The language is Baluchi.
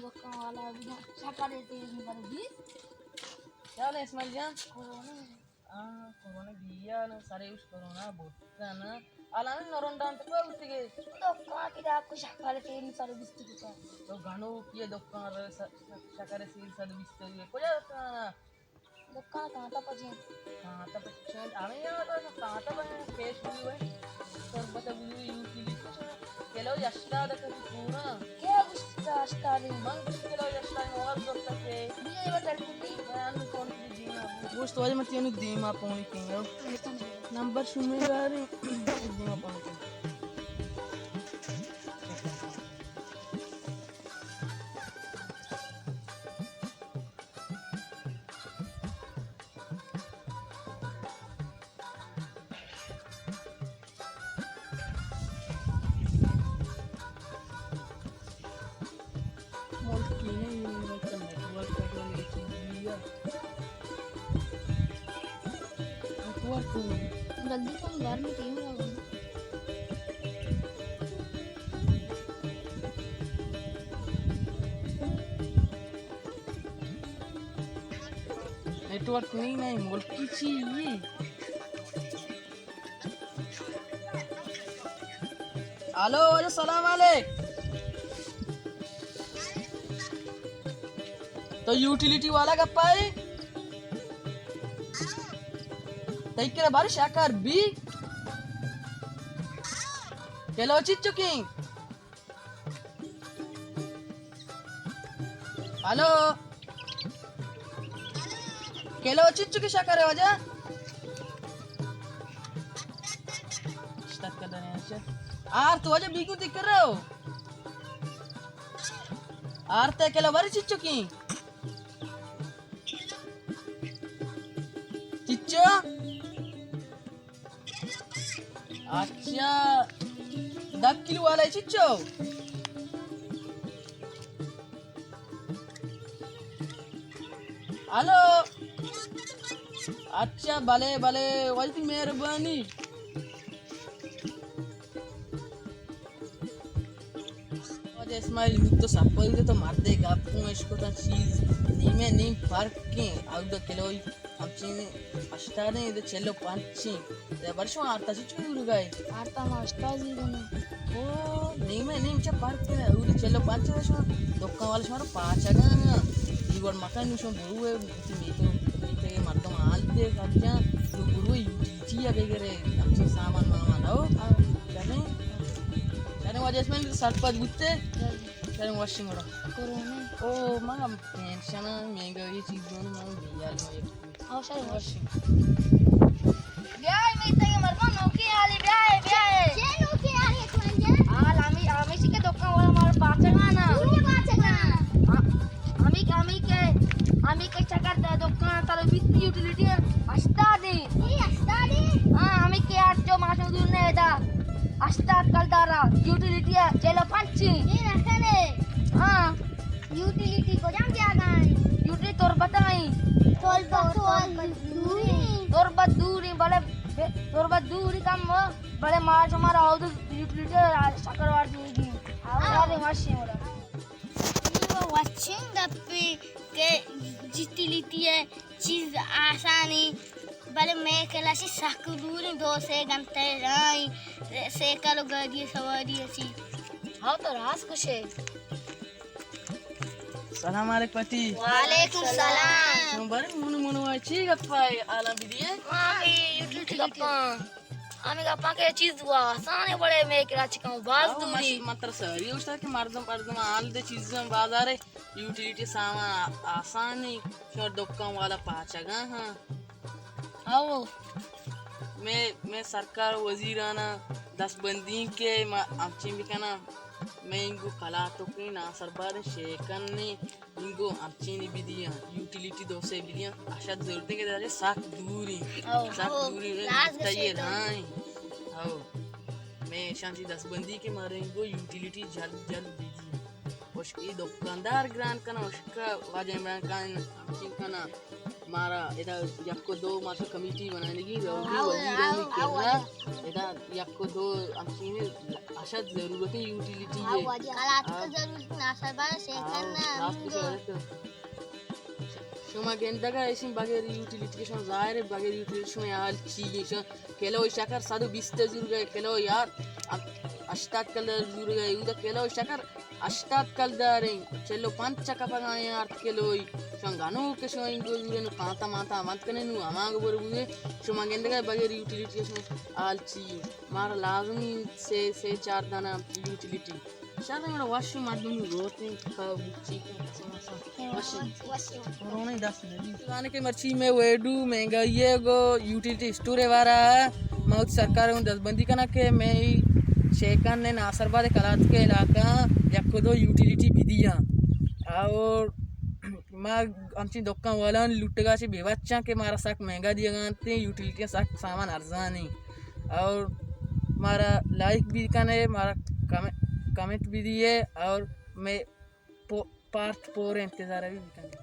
دکان والا بھی نا، شکر تیل پر بیست۔ کیا حال ہے اسماعیل جان؟ کرونا۔ ہاں، کرونا گیا نا، سارے اس کرونا بوتا نا۔ الان نرندان تو کوئی ہوتی گئے؟ دکان کی دا کو شکر تیل پر بیست کتا۔ تو گنو کی دکان رے س-، شکر تیل پر بیست گئے۔ کجا دکان؟ دکان کانتا پجین۔ کانتا پجین۔ ہمیں یاد ہے، کانتا پجین پیش بھی ہوئے۔ تربت بلو یوٹیلیٹی کلو ہشتاد کتی پورا۔ کیا گوشتا ہشتاد؟ من گوشت کلو ہشتاد مواد گفتا کہ۔ یہ بس الکلی۔ میں انو فون کی دیما۔ گوشت واجہ متی انو دیما پونی کنگا۔ نمبر شمی گاری دیما پونی کنگا۔ ملکی نہیں، ملک نیٹورک کا تو نہیں چیز ہے۔ نیٹورک کو جلدی کم گھر میں ٹیم لگا۔ نیٹورک نہیں، نہیں، ملکی چی یہ؟ ہلو، ہلو، سلام علیک۔ تو یوٹیلیٹی والا گپا ہے؟ تئی کرا بارش آکار بی؟ کلو چچکیں؟ ہلو؟ کلو چچکیں شکر ہے واجہ؟ اشتت کدنے اچھا۔ آر تو واجہ بیگو دکر رہو۔ آر تے کلو بارے چچکیں؟ چچو؟ اچھا، دہ کلو والا ہے چچو۔ ہلو۔ اچھا، بلے، بلے، واجہ تئی مہربانی۔ واجہ اسماعیل، تو سرپد تو مردے گپ کن، اشکتا چیز نیمے نیم فرق کیں، او دہ کلوئی۔ ہمچین ہشتاد ایں، ادا چل و پنچ ایں۔ ادا بر شما آرتا چی چون گرگا اے؟ آرتا ما ہشتاد زیرن۔ او، نیمے نیم چہ پرک اے، ادا چل و پنچ اے شما۔ دکان والا شما رو پاچگا نا۔ ای گوڑ مکن نو شما برو اے، میتے، میتے مردم حال دے، خرچا۔ تو برو اے یوٹیلیٹی یا بگرے، ہمچین سامان مامان او۔ ہاں۔ چلیں؟ چلیں واجہ اسماعیل سرپد بوتے؟ چلیں۔ شریں وشیں گڑا۔ کرونا۔ او، من ٹینشن ءَ، مہنگائی چیزوں من بیال میں۔ او، شریں وشیں۔ بیائے، میتگ ءِ مردم نوکی حالی، بیائے، بیائے۔ چے نوکی حالی تو انجا؟ حال ہمی، ہمیشی کہ دکان والا مارا پاچگا نا۔ چے پاچگا؟ ہاں، ہمی، ہمی کہ، ہمی کہ چکر دا دکان تر بیت یوٹیلیٹی ہشتاد ایں۔ اے ہشتاد ایں؟ ہاں، ہمی کہ آٹھ جو ماشو دور نے دا۔ ہشتاد کلدارا، یوٹیلیٹی ءَ چل و پنچ ایں۔ اے نہ کنے۔ ہاں۔ یوٹیلیٹی کجام جاگہ ایں؟ یوٹیلیٹی تربت ایں۔ تربت، تربت دور ایں۔ تربت دور ایں، بلے بے-، تربت دور ایں کم، بلے مال شمارا اود یوٹیلیٹی شکر وار دیگی۔ ہاں۔ یار وشیں گڑا۔ اے وشیں گپے کہ یوٹیلیٹی ءِ چیز آسان ایں، بلے مئے کلاسی سک دور ایں، دو سے گھنٹہ ءِ راہ ایں، سائیکل و گاڑی ءِ سواری اچی۔ ہاں، تو راست گوشے۔ سلام علیک پتی۔ وعلیکم سلام۔ شما بارے منو منو چی گپا اے، حالاں بدیے؟ ہاں، اے یوٹیلیٹی گپاں۔ ہمے گپاں کہ چیز وا آسان ایں، بلے مئے کلاچی کم باز او، دور ایں۔ مس-، متر ساری اوشتا کہ مردم، مردم حال دے چیزاں بازار ءِ یوٹیلیٹی سامان آسان ایں، شمار دکان والا پاچگا ہاں۔ او۔ مئے، مئے سرکار وزیرانا دست بندی کہ ما ہمچین بکناں، مئے انگو کلاتوکیں ناسرباریں شیکن نے انگو ہمچینی بدیاں، یوٹیلیٹی دو سے بدیاں، اشد ضرورت ایں کہ دارے سک دور ایں، او، سک او، دور ایں، راز تئی گشے تو۔ راہ ایں۔ او، مئے شانتی دست بندی کہ مارے انگو یوٹیلیٹی جلد جلد بدیاں۔ اشکی دکاندار گران کناں، اشکا واجہ عمران خان ہمچین کناں، مارا ادا یک و دو مارا کمیٹی بنائینگی، او، وزیرانی او، کرا، او۔ ادا یک و دو ہمچین شد ضرورت یوٹیلیٹی ہاں، ہے۔ واجہ۔ کلات کا ہاں۔ ضرورت ناصر بھائی، سیکنڈ ہاں، نا، ہم دو۔ شما گندگا ایشی بغیر یوٹیلیٹی، شما ظاہر ہے بغیر یوٹیلیٹی شما حال چی ہے؟ شما کلو شکر صد و بیست زورگئے، کلو یار ہشتاد کلدار زورگئے، اودا کلو شکر ہشتاد کلداریں، چل و پنچ چکا پگا یار کلوئی، شما گنو کہ شما انگو زورے نو کانتا مانتا بند کنے نو ہمانگو بر بودے، شما گندگئے بغیر یوٹیلیٹی شما حال چی؟ مارا لازمی سے، سے چار دانا یوٹیلیٹی۔ شاید ہمارا واشی مردم روتے ہیں، کھا بچی کا۔ واشی۔ واشی۔ رونے دست نہیں۔ زانے کہ مرچی میں ویڈو مہنگائی ہے گو یوٹیلیٹی اسٹور ہے وارا ہے۔ میں وتی سرکار ہوں دستبندی کنا کہ میں شیکان نے ناصر آباد کلات کے علاقہ یک دو یوٹیلیٹی بھی دیا۔ اور ما ہمچین دکان والان لٹگا چی بے بچاں کہ مارا سک مہنگا دیگا انت، یوٹیلیٹی سک سامان ارزانی۔ اور مارا لائک بھی کنے، مارا کم-، کمنٹ بھی دیے اور میں پو-، پارٹ پور انتظار بھی کنے۔